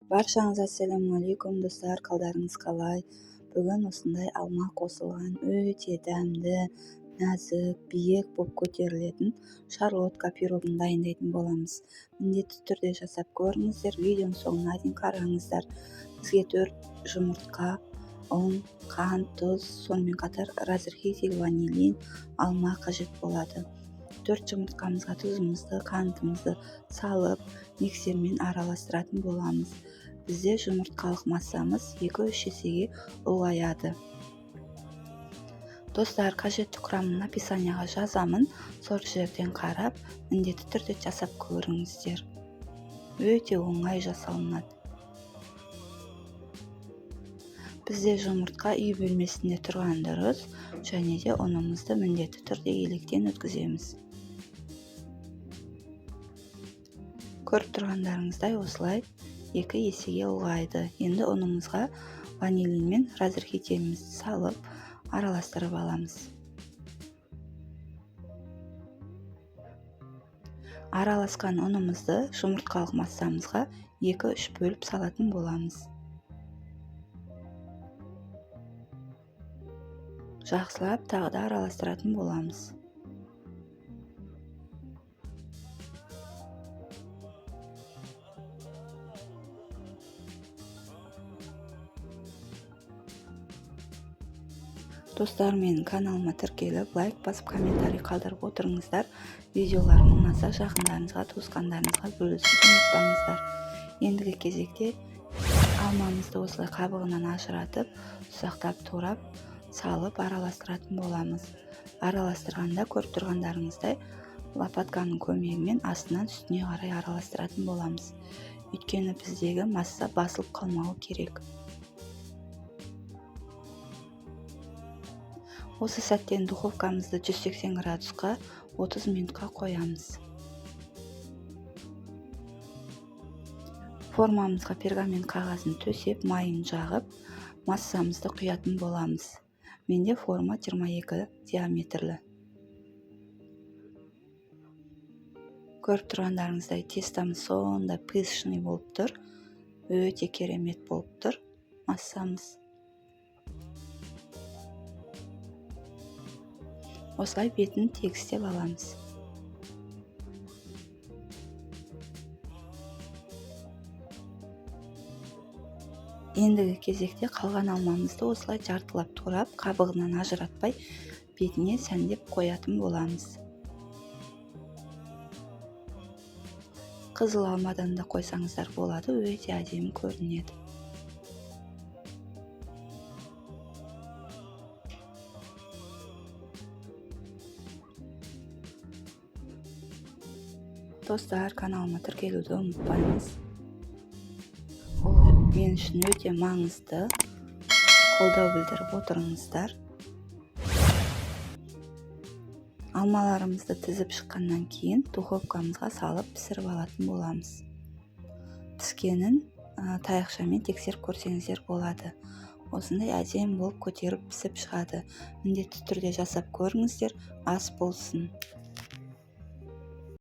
Баршаңызға ассалаумағалейкум достар, қалдарыңыз қалай? Бүгін осындай алма қосылған өте дәмді, нәзік, биік болып көтерілетін шарлотка пирогын дайындайтын боламыз. Міндетті түрде жасап көріңіздер, видеоның соңына дейін қараңыздар. Бізге 4 жұмыртқа, ұн, қант, тұз, сонымен қатар разрыхлитель, ванилин, алма қажет болады. 4 жұмыртқамызға тұзымызды, қантымызды салып, миксермен араластыратын боламыз. Бізде жұмыртқалық массамыз 2-3 есеге ұлғаяды. Достар, қажетті құрамын описанияға жазамын. Сол жерден қарап, міндетті түрде жасап көріңіздер. Өте оңай жасалынады. Бізде жұмыртқа үй бөлмесінде тұрған дұрыс, және де ұнымызды міндетті түрде електен өткіземіз. Көріп тұрғандарыңыздай осылай 2 есеге ұлғайды. Енді ұнымызға ванилин мен разрыхлителімізді салып, араластырып аламыз. Араласқан ұнымызды жұмыртқалық массамызға 2-3 бөліп салатын боламыз. Жақсылап тағы да араластыратын боламыз. Достар, менің каналыма тіркеліп, лайк басып, комментарий қалдырып отырыңыздар. Видеоларым ұнаса, жақындарыңызға, туысқандарыңызға бөлісуді ұмытпаңыздар. Ендігі кезекте алмамызды осылай қабығынан ажыратып, ұсақтап турап, салып араластыратын боламыз. Араластырғанда көріп тұрғандарыңыздай лопатканың көмегімен астынан үстіне қарай араластыратын боламыз. Өйткені біздегі масса басылып қалмауы керек. Осы сәттен духовкамызды 180 градусқа 30 минутқа қоямыз. Формамызға пергамент қағазын төсеп, майын жағып, массамызды құятын боламыз. Менде форма 22 диаметрлі. Көріп тұрғандарыңыздай тестамыз сондай пышный болып тұр. Өте керемет болып тұр массамыз. Осылай бетін тегістеп аламыз. Ендігі кезекте қалған алмамызды осылай жартылап турап, қабығынан ажыратпай бетіне сәндеп қоятын боламыз. Қызыл алмадан да қойсаңыздар болады, өте әдемі көрінеді. Достар, каналыма тіркелуді ұмытпаймыз. Ол мен үшін өте маңызды. Қолдау білдіріп отырыңыздар. Алмаларымызды тізіп шыққаннан кейін духовкамызға салып пісіріп алатын боламыз. Піскенін таяқшамен тексеріп көрсеңіздер болады. Осындай әдемі болып көтеріп пісіп шығады. Міндетті түрде жасап көріңіздер, ас болсын.